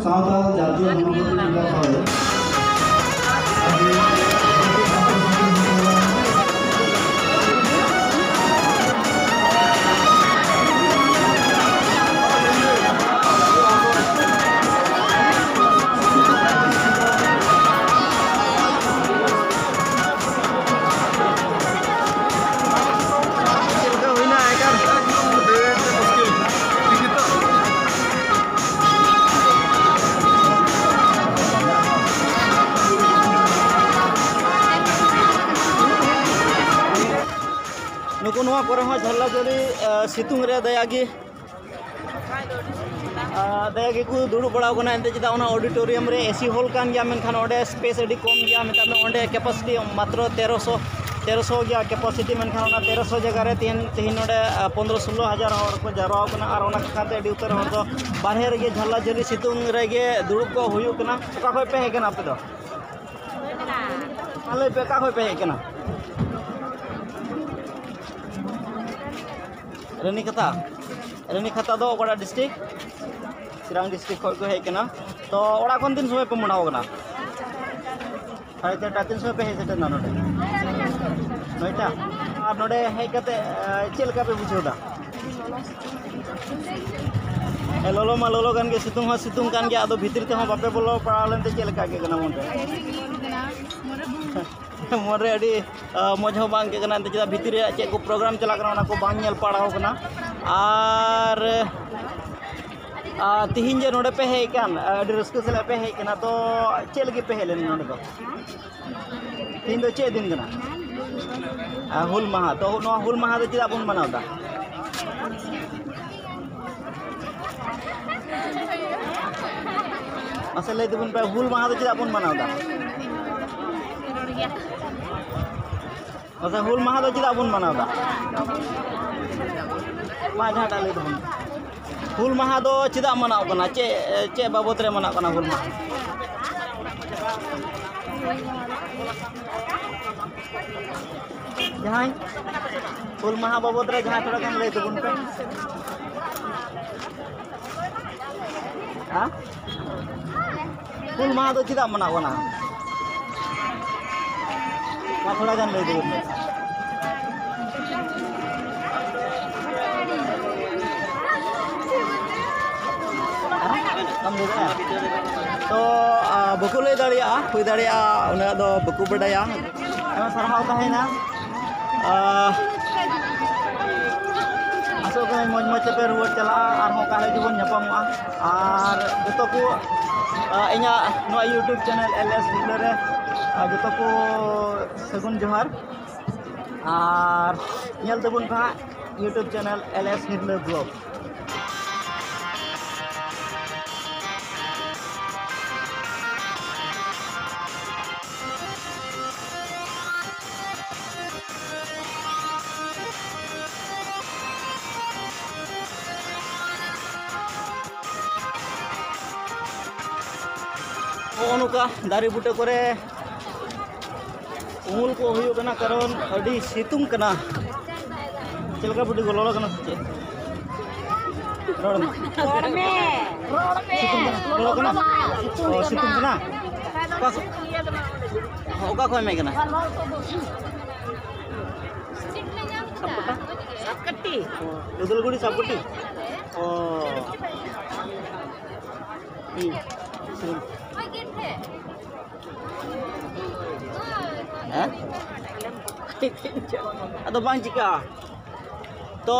চাওতাল জাতীয় সংগঠন বিলাকৰ আজি ᱪᱮᱫ ᱞᱮᱠᱟ ᱦᱩᱭᱱᱟ ᱮᱠᱟᱞ? ᱟᱹᱰᱤ ᱢᱩᱥᱠᱤᱞ᱾ ᱴᱷᱤᱠ ᱜᱮᱛᱚ? ᱱᱩᱠᱩ ᱱᱚᱣᱟ ᱠᱚᱨᱮ ᱦᱚᱸ ᱡᱷᱟᱞᱞᱟ ᱡᱷᱟᱹᱞᱤ, ᱟ, ᱥᱤᱛᱩᱝ ᱨᱮ ᱫᱟᱭᱟ ᱜᱮ ᱟᱨ ᱫᱟᱭᱟ ᱜᱮᱠᱚ ᱫᱩᱲᱩᱵ ᱵᱟᱲᱟᱣ ᱠᱟᱱᱟ᱾ ᱮᱱᱛᱮ ᱪᱮᱫᱟᱜ ᱚᱱᱟ auditorium ᱨᱮ AC hall ᱠᱟᱱ ᱜᱮᱭᱟ, ᱢᱮᱱᱠᱷᱟᱱ ᱚᱸᱰᱮ space ᱟᱹᱰᱤ ᱠᱚᱢ ᱜᱮᱭᱟ᱾ ᱢᱮᱛᱟᱜ ᱢᱮ ᱚᱸᱰᱮ capacity ᱢᱟᱛᱨᱚ ᱛᱮᱨᱚᱥᱚ, ᱛᱮᱨᱚᱥᱚ ᱜᱮᱭᱟ capacity, ᱢᱮᱱᱠᱷᱟᱱ ᱚᱱᱟ ᱛᱮᱨᱚᱥᱚ ᱡᱟᱭᱜᱟ ᱨᱮ ᱛᱮᱦᱮᱧ, ᱛᱮᱦᱮᱧ ᱱᱚᱰᱮ, ᱟ, ᱯᱚᱱᱫᱽᱨᱚ ᱥᱳᱞᱞᱳ ᱦᱟᱡᱟᱨ ᱦᱚᱲ ᱠᱚ ᱡᱟᱣᱨᱟᱣ ᱠᱟᱱᱟ᱾ ᱟᱨ ᱚᱱᱟ ᱠᱷᱟᱹᱛᱤᱨ ᱛᱮ ᱟᱹᱰᱤ ᱩᱛᱟᱹᱨ ᱦᱚᱲ ᱫᱚ ᱵᱟᱨᱦᱮ ᱨᱮᱜᱮ ᱡᱷᱟᱞᱞᱟ ᱡᱷᱟᱹᱞᱤ ᱥᱤᱛᱩᱝ ᱨᱮᱜᱮ ᱫᱩᱲᱩᱵ ᱠᱚ ᱦᱩᱭᱩᱜ ᱠᱟᱱᱟ᱾ ᱚᱠᱟ ᱠᱷᱚᱱ ᱯᱮ ᱦᱮᱡ ᱠᱟᱱᱟ ᱟᱯᱮ ᱫᱚ? ᱢᱟ ᱞᱟᱹᱭ ᱯᱮ, ᱚᱠᱟ ᱠᱷᱚᱱ ᱯᱮ ᱦᱮᱡ ᱠᱟᱱᱟ? ᱨᱟᱹᱱᱤᱠᱟᱛᱷᱟ᱾ ᱨᱟᱹᱱᱤᱠᱟᱛᱷᱟ ᱫᱚ ᱚᱠᱟᱴᱟᱜ district? ᱪᱤᱨᱟᱝ district ᱠᱷᱚᱱ ᱠᱚ ᱦᱮᱡ ᱠᱟᱱᱟ᱾ ᱛᱚ, ᱚᱲᱟᱜ ᱠᱷᱚᱱ ᱛᱤᱱ ᱥᱚᱢᱚᱭ ᱯᱮ ᱢᱚᱰᱟᱣ ᱠᱟᱱᱟ? ᱥᱟᱲᱮ ᱪᱟᱨᱴᱟ᱾ ᱛᱤᱱ ᱥᱚᱢᱚᱭ ᱯᱮ ᱦᱮᱡ ᱥᱮᱴᱮᱨ ᱮᱱᱟ ᱱᱚᱰᱮ? ᱱᱚᱭᱴᱟ᱾ ᱟᱨ ᱱᱚᱰᱮ ᱦᱮᱡ ᱠᱟᱛᱮ, ᱮ, ᱪᱮᱫ ᱞᱮᱠᱟ ᱯᱮ ᱵᱩᱡᱷᱟᱹᱣ ᱮᱫᱟ? ᱦᱮᱸ, ᱞᱚᱞᱚ ᱢᱟ ᱞᱚᱞᱚ ᱠᱟᱱ ᱜᱮ, ᱥᱤᱛᱩᱝ ᱦᱚᱸ ᱥᱤᱛᱩᱝ ᱠᱟᱱ ᱜᱮᱭᱟ᱾ ᱟᱫᱚ ᱵᱷᱤᱛᱤᱨ ᱛᱮᱦᱚᱸ ᱵᱟᱯᱮ ᱵᱚᱞᱚ ᱯᱟᱲᱟᱣ ᱞᱮᱱᱛᱮ ᱪᱮᱫ ᱞᱮᱠᱟ ᱟᱹᱭᱠᱟᱹᱜ ᱠᱟᱱᱟ ᱢᱚᱱᱨᱮ? ᱢᱚᱱᱨᱮ ᱟᱹᱰᱤ, ᱟ, ᱢᱚᱡᱽ ᱦᱚᱸ ᱵᱟᱝ ᱟᱹᱭᱠᱟᱹᱜ ᱠᱟᱱᱟ᱾ ᱮᱱᱛᱮ ᱪᱮᱫᱟᱜ ᱵᱷᱤᱛᱤᱨ ᱨᱮᱭᱟᱜ ᱪᱮᱫ ᱠᱚ program ᱪᱟᱞᱟᱜ ᱠᱟᱱᱟ, ᱚᱱᱟ ᱠᱚ ᱵᱟᱝ ᱧᱮᱞ ᱯᱟᱲᱟᱣ ᱠᱟᱱᱟ᱾ ᱟᱨ, ᱟ, ᱛᱤᱦᱤᱧ ᱡᱮ ᱱᱚᱰᱮ ᱯᱮ ᱦᱮᱡ ᱟᱠᱟᱱ, ᱟᱹᱰᱤ ᱨᱟᱹᱥᱠᱟᱹ ᱥᱟᱞᱟᱜ ᱯᱮ ᱦᱮᱡ ᱟᱠᱟᱱᱟ, ᱛᱚ ᱪᱮᱫ ᱞᱟᱹᱜᱤᱫ ᱯᱮ ᱦᱮᱡ ᱞᱮᱱᱟ ᱱᱚᱰᱮ ᱫᱚ? ᱛᱤᱦᱤᱧ ᱫᱚ ᱪᱮᱫ ᱫᱤᱱ ᱠᱟᱱᱟ? ᱟ, ᱦᱩᱞ ᱢᱟᱦᱟ᱾ ᱛᱚ ᱱᱚᱣᱟ ᱦᱩᱞ ᱢᱟᱦᱟ ᱫᱚ ᱪᱮᱫᱟᱜ ᱵᱚᱱ ᱢᱟᱱᱟᱣ ᱮᱫᱟ? ᱢᱟᱥᱮ ᱞᱟᱹᱭ ᱛᱟᱵᱚᱱ ᱯᱮ, ᱦᱩᱞ ᱢᱟᱦᱟ ᱫᱚ ᱪᱮᱫᱟᱜ ᱵᱚᱱ ᱢᱟᱱᱟᱣ ᱮᱫᱟ? ᱢᱟᱥᱮ, ᱦᱩᱞ ᱢᱟᱦᱟ ᱫᱚ ᱪᱮᱫᱟᱜ ᱵᱚᱱ ᱢᱟᱱᱟᱣ ᱮᱫᱟ? ᱢᱟ, ᱡᱟᱦᱟᱸᱴᱟᱜ ᱞᱟᱹᱭ ᱛᱟᱵᱚᱱ ᱯᱮ᱾ ᱦᱩᱞ ᱢᱟᱦᱟ ᱫᱚ ᱪᱮᱫᱟᱜ ᱢᱟᱱᱟᱣ ᱠᱟᱱᱟ? ᱪᱮᱫ, ᱪᱮᱫ ᱵᱟᱵᱚᱛ ᱨᱮ ᱢᱟᱱᱟᱣ ᱠᱟᱱᱟ ᱦᱩᱞ ᱢᱟᱦᱟ? ᱡᱟᱦᱟᱸᱭ ᱦᱩᱞ ᱢᱟᱦᱟ ᱵᱟᱵᱚᱛ ᱨᱮ ᱡᱟᱦᱟᱸᱭ ᱛᱷᱚᱲᱟ ᱜᱟᱱ ᱞᱟᱹᱭ ᱛᱟᱵᱚᱱ ᱯᱮ᱾ ᱦᱮᱸ? ᱦᱩᱞ ᱢᱟᱦᱟ ᱫᱚ ᱪᱮᱫᱟᱜ ᱢᱟᱱᱟᱜ ᱠᱟᱱᱟ? ᱢᱟ ᱛᱷᱚᱲᱟ ᱜᱟᱱ ᱞᱟᱹᱭ ᱛᱟᱵᱚᱱ ᱢᱮ᱾ ᱦᱮᱸ? ᱵᱟᱢ ᱞᱟᱹᱭ ᱫᱟᱲᱮᱭᱟᱜᱼᱟ? ᱛᱚ, ᱟ, ᱵᱟᱠᱚ ᱞᱟᱹᱭ ᱫᱟᱲᱮᱭᱟᱜᱼᱟ, ᱦᱩᱭ ᱫᱟᱲᱮᱭᱟᱜᱼᱟ ᱩᱱᱟᱹᱜ ᱫᱚ ᱵᱟᱠᱚ ᱵᱟᱰᱟᱭᱟ᱾ ᱟᱭᱢᱟ ᱥᱟᱨᱦᱟᱣ ᱛᱟᱦᱮᱱᱟ᱾ ᱟᱨ ᱟᱥᱚᱜ ᱠᱟᱹᱱᱟᱹᱧ ᱢᱚᱡᱽ ᱢᱚᱡᱽ ᱛᱮᱯᱮ ᱨᱩᱣᱟᱹᱲ ᱪᱟᱞᱟᱜᱼᱟ, ᱟᱨᱦᱚᱸ ᱚᱠᱟ ᱦᱤᱞᱳᱜ ᱜᱮᱵᱚᱱ ᱧᱟᱯᱟᱢᱚᱜᱼᱟ᱾ ᱟᱨ ᱡᱚᱛᱚ ᱠᱚ, ᱟᱨ ᱤᱧᱟᱹᱜ ᱱᱚᱣᱟ YouTube channel ᱮᱞ ᱮᱥ ᱦᱤᱨᱞᱟᱹ ᱨᱮ, ᱟᱨ ᱡᱚᱛᱚ ᱠᱚ ᱥᱟᱹᱜᱩᱱ ᱡᱚᱦᱟᱨ᱾ ᱟᱨ ᱧᱮᱞ ᱛᱟᱵᱚᱱ ᱯᱮ ᱦᱟᱸᱜ YouTube channel ᱮᱞ ᱮᱥ ᱦᱤᱨᱞᱟᱹ vlog᱾ ᱱᱚᱜᱼᱚ ᱱᱚᱝᱠᱟ ᱫᱟᱨᱮ ᱵᱩᱴᱟᱹ ᱠᱚᱨᱮ ᱩᱢᱩᱞ ᱠᱚ ᱦᱩᱭᱩᱜ ᱠᱟᱱᱟ, ᱠᱟᱨᱚᱱ ᱟᱹᱰᱤ ᱥᱤᱛᱩᱝ ᱠᱟᱱᱟ᱾ ᱪᱮᱫ ᱞᱮᱠᱟ ᱵᱩᱰᱤ ᱜᱚ, ᱞᱚᱞᱚ ᱠᱟᱱᱟ ᱥᱮ ᱪᱮᱫ? ᱨᱚᱲ ᱢᱮ᱾ ᱨᱚᱲ ᱢᱮ᱾ ᱨᱚᱲ ᱢᱮ᱾ ᱥᱤᱛᱩᱝ ᱠᱟᱱᱟ? ᱞᱚᱞᱚ ᱠᱟᱱᱟ? ᱥᱤᱛᱩᱝ ᱚ, ᱥᱤᱛᱩᱝ ᱠᱟᱱᱟ᱾ ᱠᱟᱱᱟ? ᱚᱠᱟ ᱠᱷᱚᱱ, ᱚᱠᱟ ᱠᱷᱚᱱ ᱮᱢ ᱦᱮᱡ ᱠᱟᱱᱟ? ᱥᱟᱯᱠᱟᱴᱤ᱾ ᱚ, ᱩᱫᱟᱞᱜᱩᱲᱤ ᱥᱟᱯᱠᱟᱴᱤ? ᱚ᱾ ᱦᱩᱸ᱾ ᱦᱮᱸ? ᱟᱫᱚ ᱵᱟᱝ ᱪᱤᱠᱟᱹᱜᱼᱟ᱾ ᱛᱚ,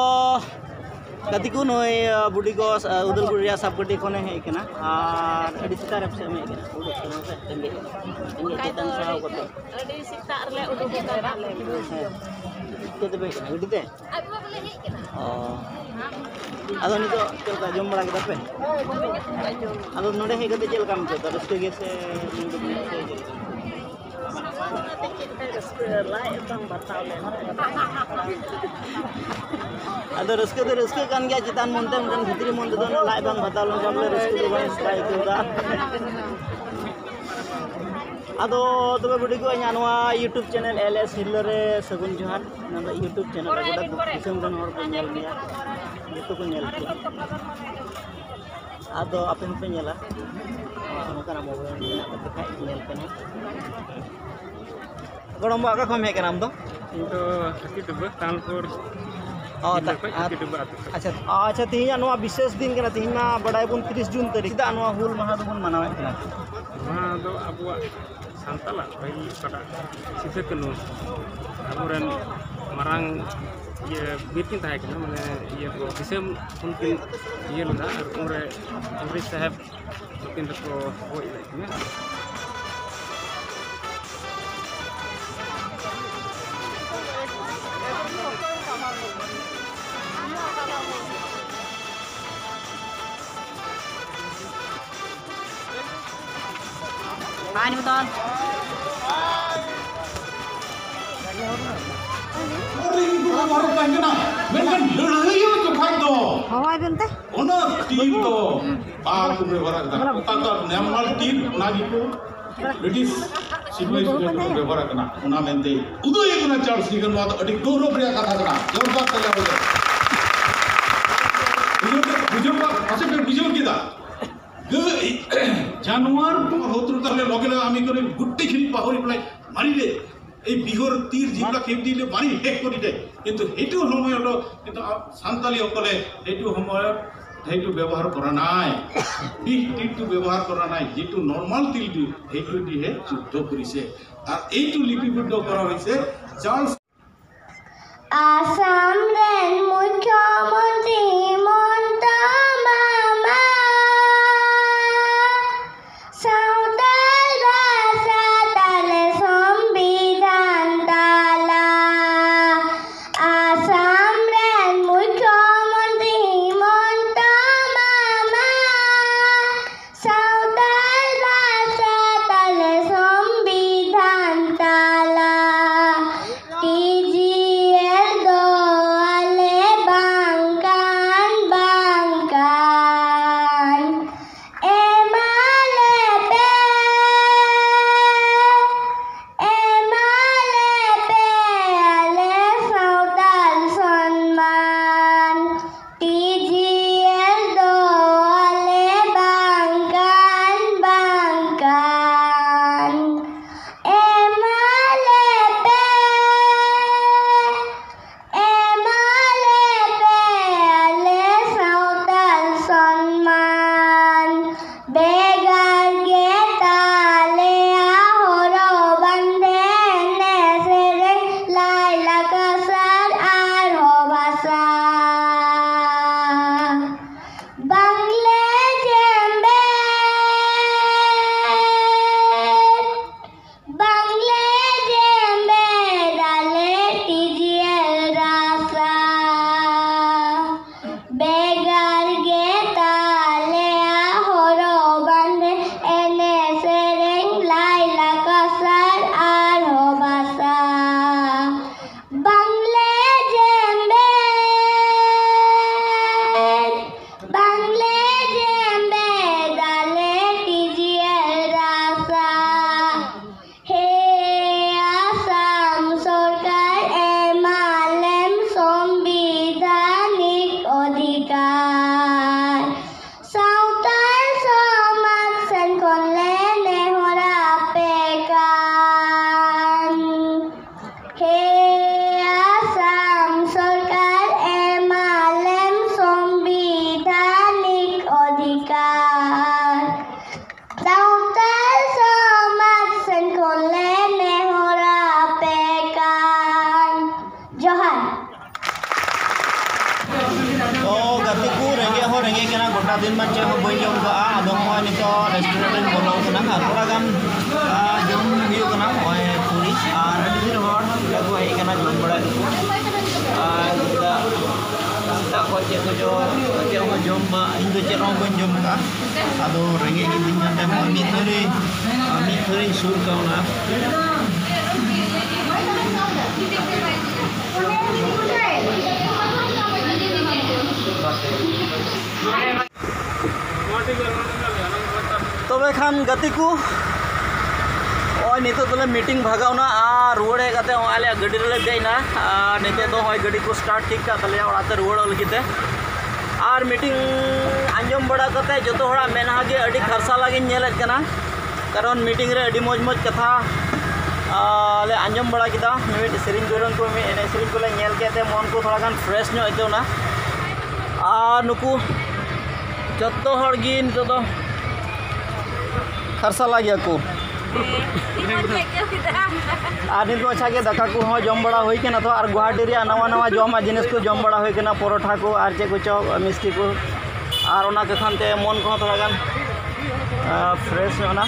ᱜᱟᱛᱮ ᱠᱚ, ᱱᱩᱭ, ᱟ, ᱵᱩᱰᱤ ᱜᱚ, ᱟ, ᱩᱫᱟᱞᱜᱩᱲᱤ ᱨᱮᱭᱟᱜ ᱥᱟᱵᱠᱟᱹᱴᱤ ᱠᱷᱚᱱᱮ ᱦᱮᱡ ᱠᱟᱱᱟ᱾ ᱟᱨ ᱟᱹᱰᱤ ᱥᱮᱛᱟᱜ ᱨᱮ ᱯᱟᱥᱮᱡ ᱮᱢ ᱦᱮᱡ ᱠᱟᱱᱟ᱾ ᱩᱰᱩᱠ ᱠᱟᱱᱟ ᱥᱮ ᱨᱮᱸᱜᱮᱡ, ᱨᱮᱸᱜᱮᱡ ᱵᱟᱠᱷᱟᱡ ᱪᱮᱛᱟᱱ ᱫᱚ ᱥᱟᱦᱟᱣ ᱟᱹᱰᱤ, ᱠᱟᱛᱮ᱾ ᱟᱹᱰᱤ ᱥᱮᱛᱟᱜ ᱨᱮᱞᱮ ᱩᱰᱩᱠ ᱟᱠᱟᱱᱟ ᱟᱞᱮ᱾ ᱦᱮᱸ᱾ ᱪᱮᱫ ᱛᱮᱯᱮ ᱦᱮᱡ ᱠᱟᱱᱟ? ᱜᱟᱹᱰᱤ ᱛᱮ? ᱟᱡ ᱵᱟᱵᱟ ᱵᱚᱞᱮ ᱦᱮᱡ ᱠᱟᱱᱟ᱾ ᱚ᱾ ᱟᱫᱚ ᱱᱤᱛᱚᱜ ᱪᱮᱫ ᱞᱮᱠᱟ, ᱡᱚᱢ ᱵᱟᱲᱟ ᱠᱮᱫᱟ ᱯᱮ? ᱟᱫᱚ ᱱᱚᱰᱮ ᱦᱮᱡ ᱠᱟᱛᱮ ᱪᱮᱫ ᱞᱮᱠᱟᱢ ᱟᱹᱭᱠᱟᱹᱣ ᱫᱟ? ᱨᱟᱹᱥᱠᱟᱹ ᱜᱮ ᱥᱮ ᱢᱚᱱ ᱫᱩᱠ ᱜᱮ ᱥᱮ ᱪᱮᱫ ᱞᱮᱠᱟ? ᱨᱟᱹᱥᱠᱟᱹ, ᱞᱟᱡ ᱵᱟᱝ ᱵᱟᱛᱟᱣ ᱞᱮᱱ᱾ ᱟᱫᱚ ᱨᱟᱹᱥᱠᱟᱹ ᱫᱚ ᱨᱟᱹᱥᱠᱟᱹ ᱠᱟᱱ ᱜᱮᱭᱟ, ᱪᱮᱛᱟᱱ ᱢᱚᱱᱛᱮ ᱢᱤᱫᱴᱮᱱ ᱵᱷᱤᱛᱨᱤ ᱢᱚᱱ ᱛᱮᱫᱚ ᱚᱱᱟ ᱞᱟᱡ ᱵᱟᱝ ᱵᱟᱛᱟᱣ ᱞᱮᱱᱠᱷᱟᱱ ᱵᱚᱞᱮ ᱨᱟᱹᱥᱠᱟᱹ ᱫᱚ ᱵᱟᱝ ᱟᱹᱭᱠᱟᱹᱣ ᱫᱟ᱾ ᱟᱫᱚ ᱛᱚᱵᱮ ᱵᱩᱰᱤ ᱠᱚ, ᱤᱧᱟᱹᱜ ᱱᱚᱣᱟ YouTube channel LS ᱦᱤᱨᱞᱟᱹ ᱨᱮ ᱥᱟᱹᱜᱩᱱ ᱡᱚᱦᱟᱨ᱾ ᱱᱚᱣᱟ ᱫᱚ YouTube channel ᱨᱮ ᱜᱚᱴᱟ ᱫᱤᱥᱚᱢ ᱨᱮᱱ ᱦᱚᱲ ᱠᱚ ᱧᱮᱞ ᱢᱮᱭᱟ, ᱡᱚᱛᱚ ᱠᱚ ᱧᱮᱞ ᱯᱮᱭᱟ᱾ ᱟᱫᱚ ᱟᱯᱮ ᱦᱚᱸᱯᱮ ᱧᱮᱞᱟ, ᱱᱚᱝᱠᱟᱱᱟᱜ ᱢᱳᱵᱟᱭᱤᱞ ᱢᱮᱱᱟᱜ ᱛᱟᱯᱮ ᱠᱷᱟᱡ ᱧᱮᱞ ᱯᱮ ᱱᱟᱦᱟᱜ᱾ ᱜᱚᱲᱚᱢ ᱵᱟ, ᱚᱠᱟ ᱠᱷᱚᱱ ᱮᱢ ᱦᱮᱡ ᱠᱟᱱᱟ ᱟᱢ ᱫᱚ? ᱤᱧ ᱫᱚ ᱦᱟᱹᱛᱤ ᱰᱩᱵᱟᱹ, ᱛᱟᱞᱯᱩᱨ᱾ ᱚ, ᱡᱤᱞᱟᱹ ᱛᱟ-, ᱠᱷᱚᱡ ᱟᱨ ᱦᱟᱹᱛᱤ ᱰᱩᱵᱟᱹ ᱟᱹᱛᱩ ᱠᱷᱚᱡ᱾ ᱟᱪᱪᱷᱟ, ᱟᱪᱪᱷᱟ, ᱛᱮᱦᱮᱧᱟᱜ ᱱᱚᱣᱟ ᱵᱤᱥᱮᱥ ᱫᱤᱱ ᱠᱟᱱᱟ, ᱛᱮᱦᱮᱧ ᱢᱟ ᱵᱟᱰᱟᱭ ᱵᱚᱱ ᱛᱤᱨᱤᱥ ᱡᱩᱱ ᱛᱟᱹᱨᱤᱠᱷ, ᱪᱮᱫᱟᱜ ᱱᱚᱣᱟ ᱦᱩᱞ ᱢᱟᱦᱟ ᱫᱚᱵᱚᱱ ᱢᱟᱱᱟᱣᱮᱫ ᱠᱟᱱᱟ? ᱱᱚᱣᱟ ᱫᱚ ᱟᱵᱚᱣᱟᱜ ᱥᱟᱱᱛᱟᱞᱟᱜ ᱯᱟᱹᱦᱤᱞ ᱚᱠᱟᱴᱟᱜ ᱥᱤᱫᱩ ᱠᱟᱹᱱᱦᱩ ᱟᱵᱚᱨᱮᱱ ᱢᱟᱨᱟᱝ ᱤᱭᱟᱹ ᱵᱤᱨ ᱠᱤᱱ ᱛᱟᱦᱮᱸ ᱠᱟᱱᱟ, ᱢᱟᱱᱮ ᱤᱭᱟᱹ ᱠᱚ ᱫᱤᱥᱚᱢ ᱠᱷᱚᱱ ᱠᱤᱱ ᱤᱭᱟᱹ ᱞᱮᱫᱟ, ᱟᱨ ᱩᱱᱨᱮ ᱤᱝᱨᱮᱡᱽ ᱥᱟᱦᱮᱵᱽ ᱱᱩᱠᱤᱱ ᱫᱚᱠᱚ ᱜᱚᱡ ᱞᱮᱫ ᱠᱤᱱᱟ᱾ ᱟᱨ ᱤᱧ ᱠᱚ ᱵᱟᱵᱟ ᱨᱮ ᱛᱟᱦᱮᱸ ᱠᱟᱱᱟ, ᱢᱮᱱᱠᱷᱟᱱ ᱞᱟᱹᱲᱦᱟᱹᱭᱚᱜ ᱡᱚᱠᱷᱟᱡ ᱫᱚ ᱦᱚᱦᱚᱣᱟᱭ ᱵᱮᱱ ᱛᱮ᱾ ᱚᱱᱟ ᱴᱤᱯ ᱫᱚ ᱵᱟᱠᱚ ᱵᱮᱵᱚᱦᱟᱨ ᱠᱟᱱᱟ᱾ ᱚᱠᱟ ᱠᱚ ᱱᱮᱨᱢᱟᱞ ᱴᱤᱯ, ᱚᱱᱟ ᱜᱮᱠᱚ ᱵᱨᱤᱴᱤᱥ ᱥᱤᱯᱟᱹᱦᱤ ᱥᱚᱸᱜᱮ ᱠᱚ ᱵᱮᱵᱚᱦᱟᱨ ᱠᱟᱱᱟ᱾ ᱚᱱᱟ ᱢᱮᱱᱛᱮ ᱩᱫᱩᱜ ᱟᱠᱟᱱᱟ ᱪᱟᱨᱞᱥ ᱨᱤᱜᱟᱱ᱾ ᱱᱚᱣᱟ ᱫᱚ ᱟᱹᱰᱤ ᱜᱚᱨᱚᱵᱽ ᱨᱮᱭᱟᱜ ᱠᱟᱛᱷᱟ ᱠᱟᱱᱟ᱾ ᱡᱳᱨᱫᱟᱨ ᱛᱟᱞᱤ ᱦᱚᱭ ᱫᱚ᱾ ᱵᱩᱡᱷᱟᱹᱣ ᱯᱮ, ᱵᱩᱡᱷᱟᱹᱣ ᱯᱮ, ᱯᱟᱥᱮ ᱯᱮ ᱵᱩᱡᱷᱟᱹᱣ ᱠᱮᱫᱟ᱾ ᱜᱟᱹᱭ, ᱡᱟᱱᱣᱟᱨ ᱠᱚ ᱦᱚᱛᱨᱩ ᱛᱟᱦᱞᱮ ᱞᱚᱜᱮ ᱞᱚᱜᱮ আমি করে গুটি খিন পাহৰি পেলাই মাৰি দে। এই বিহুৰ তীৰ যিবিলাক খেদি দিলে মাৰি শেষ কৰি দে। কিন্তু সেইটো সময়তো কিন্তু আ-, চান্তালীসকলে সেইটো সময়ত সেইটো ব্যৱহাৰ কৰা নাই। বিষ তিলটো ব্যৱহাৰ কৰা নাই, যিটো নৰ্মেল তিলটো সেইটো দিহে যুদ্ধ কৰিছে। আৰু এইটো লিপিবদ্ধ কৰা হৈছে চাৰ্লছ আসাম ৰেন মুখ্যমন্ত্ৰী হিমন্ত মামা। সাঁওতাল ভাষা তালে সংবিধান তালা। আসাম রেন মুখ্যমন্ত্ৰী ᱪᱮᱫ ᱦᱚᱸ ᱵᱟᱹᱧ ᱡᱚᱢ ᱠᱟᱜᱼᱟ᱾ ᱟᱫᱚ ᱱᱚᱜᱼᱚᱭ ᱱᱤᱛᱚᱜ ᱨᱮᱥᱴᱩᱨᱮᱱᱴ ᱨᱤᱧ ᱵᱚᱞᱚ ᱟᱠᱟᱱᱟ᱾ ᱟᱨ ᱛᱷᱚᱲᱟ ᱜᱟᱱ, ᱟᱨ, ᱡᱚᱢ ᱦᱩᱭᱩᱜ ᱠᱟᱱᱟ᱾ ᱱᱚᱜᱼᱚᱭ ᱯᱩᱨᱤ ᱟᱨ ᱟᱹᱰᱤ ᱰᱷᱮᱨ ᱦᱚᱲ ᱠᱚ ᱦᱮᱡ ᱟᱠᱟᱱᱟ, ᱡᱚᱢ ᱵᱟᱲᱟᱭ ᱫᱟᱠᱚ᱾ ᱟᱨ ᱥᱮᱛᱟᱜ, ᱥᱮᱛᱟᱜ ᱠᱷᱚᱱ ᱪᱮᱫ ᱠᱚᱪᱚ, ᱪᱮᱫ ᱦᱚᱸ ᱡᱚᱢ ᱵᱟ-, ᱤᱧ ᱫᱚ ᱪᱮᱫ ᱦᱚᱸ ᱵᱟᱹᱧ ᱡᱚᱢ ᱠᱟᱜᱼᱟ᱾ ᱟᱫᱚ ᱨᱮᱸᱜᱮᱡ ᱜᱮ ᱤᱫᱤᱧ ᱠᱟᱱ ᱛᱟᱦᱮᱸ᱾ ᱢᱤᱫ ᱛᱷᱟᱹᱨᱤ, ᱢᱤᱫ ᱛᱷᱟᱹᱨᱤᱧ ᱥᱩᱨ ᱠᱟᱣᱱᱟ᱾ ᱛᱚᱵᱮ ᱠᱷᱟᱱ ᱜᱟᱛᱮ ᱠᱚ, ᱱᱚᱜᱼᱚᱭ ᱱᱤᱛᱚᱜ ᱫᱚᱞᱮ ᱢᱤᱴᱤᱝ ᱵᱷᱟᱜᱟᱣᱱᱟ ᱟᱨ ᱨᱩᱣᱟᱹᱲ ᱦᱮᱡ ᱠᱟᱛᱮ ᱱᱚᱜᱼᱚᱭ ᱟᱞᱮᱭᱟᱜ ᱜᱟᱹᱰᱤ ᱨᱮᱞᱮ ᱫᱮᱡ ᱮᱱᱟ᱾ ᱟᱨ ᱱᱤᱛᱚᱜ ᱫᱚ ᱱᱚᱜᱼᱚᱭ ᱜᱟᱹᱰᱤ ᱠᱚ ᱥᱴᱟᱨᱴ ᱴᱷᱤᱠ ᱠᱟᱜ ᱛᱟᱞᱮᱭᱟ ᱚᱲᱟᱜ ᱛᱮ ᱨᱩᱣᱟᱹᱲᱚᱜ ᱞᱟᱹᱜᱤᱫ ᱛᱮ᱾ ᱟᱨ ᱢᱤᱴᱤᱝ ᱟᱸᱡᱚᱢ ᱵᱟᱲᱟ ᱠᱟᱛᱮ ᱡᱚᱛᱚ ᱦᱚᱲᱟᱜ ᱢᱮᱫᱦᱟ ᱜᱮ ᱟᱹᱰᱤ ᱠᱷᱟᱨᱥᱟ ᱞᱟᱜᱤᱧ ᱧᱮᱞᱮᱫ ᱠᱟᱱᱟ, ᱠᱟᱨᱚᱱ ᱢᱤᱴᱤᱝ ᱨᱮ ᱟᱹᱰᱤ ᱢᱚᱡᱽ ᱢᱚᱡᱽ ᱠᱟᱛᱷᱟ, ᱟᱨ, ᱞᱮ ᱟᱸᱡᱚᱢ ᱵᱟᱲᱟ ᱠᱮᱫᱟ᱾ ᱢᱤᱢᱤᱫ ᱥᱮᱨᱮᱧ ᱫᱩᱨᱟᱹᱝ ᱠᱚ, ᱢᱤᱢᱤᱫ ᱮᱱᱮᱡ ᱥᱮᱨᱮᱧ ᱠᱚᱞᱮ ᱧᱮᱞ ᱠᱮᱫ ᱛᱮ ᱢᱚᱱ ᱠᱚ ᱛᱷᱚᱲᱟ ᱜᱟᱱ ᱯᱷᱨᱮᱥ ᱧᱚᱜ ᱟᱹᱭᱠᱟᱹᱣᱱᱟ᱾ ᱟᱨ ᱱᱩᱠᱩ ᱡᱚᱛᱚ ᱦᱚᱲ ᱜᱮ ᱱᱤᱛᱚᱜ ᱫᱚ ᱠᱷᱟᱨᱥᱟᱞᱟ ᱜᱮᱭᱟ ᱠᱚ᱾ ᱟᱨ ᱱᱤᱛ ᱢᱟᱪᱷᱟ ᱜᱮ ᱫᱟᱠᱟ ᱠᱚᱦᱚᱸ ᱡᱚᱢ ᱵᱟᱲᱟ ᱦᱩᱭ ᱠᱟᱱᱟ᱾ ᱛᱚ, ᱟᱨ ᱜᱩᱣᱟᱦᱟᱴᱤ ᱨᱮᱭᱟᱜ ᱱᱟᱣᱟ ᱱᱟᱣᱟ ᱡᱚᱢᱟᱜ ᱡᱤᱱᱤᱥ ᱠᱚ ᱡᱚᱢ ᱵᱟᱲᱟ ᱦᱩᱭ ᱠᱟᱱᱟ, ᱯᱚᱨᱚᱴᱷᱟ ᱠᱚ ᱟᱨ ᱪᱮᱫ ᱠᱚᱪᱚ ᱢᱤᱥᱴᱤ ᱠᱚ᱾ ᱟᱨ ᱚᱱᱟ ᱠᱚ ᱠᱷᱟᱱ ᱛᱮ ᱢᱚᱱ ᱠᱚᱦᱚᱸ ᱛᱷᱚᱲᱟ ᱜᱟᱱ, ᱟᱸ, ᱯᱷᱨᱮᱥ ᱧᱚᱜ ᱮᱱᱟ᱾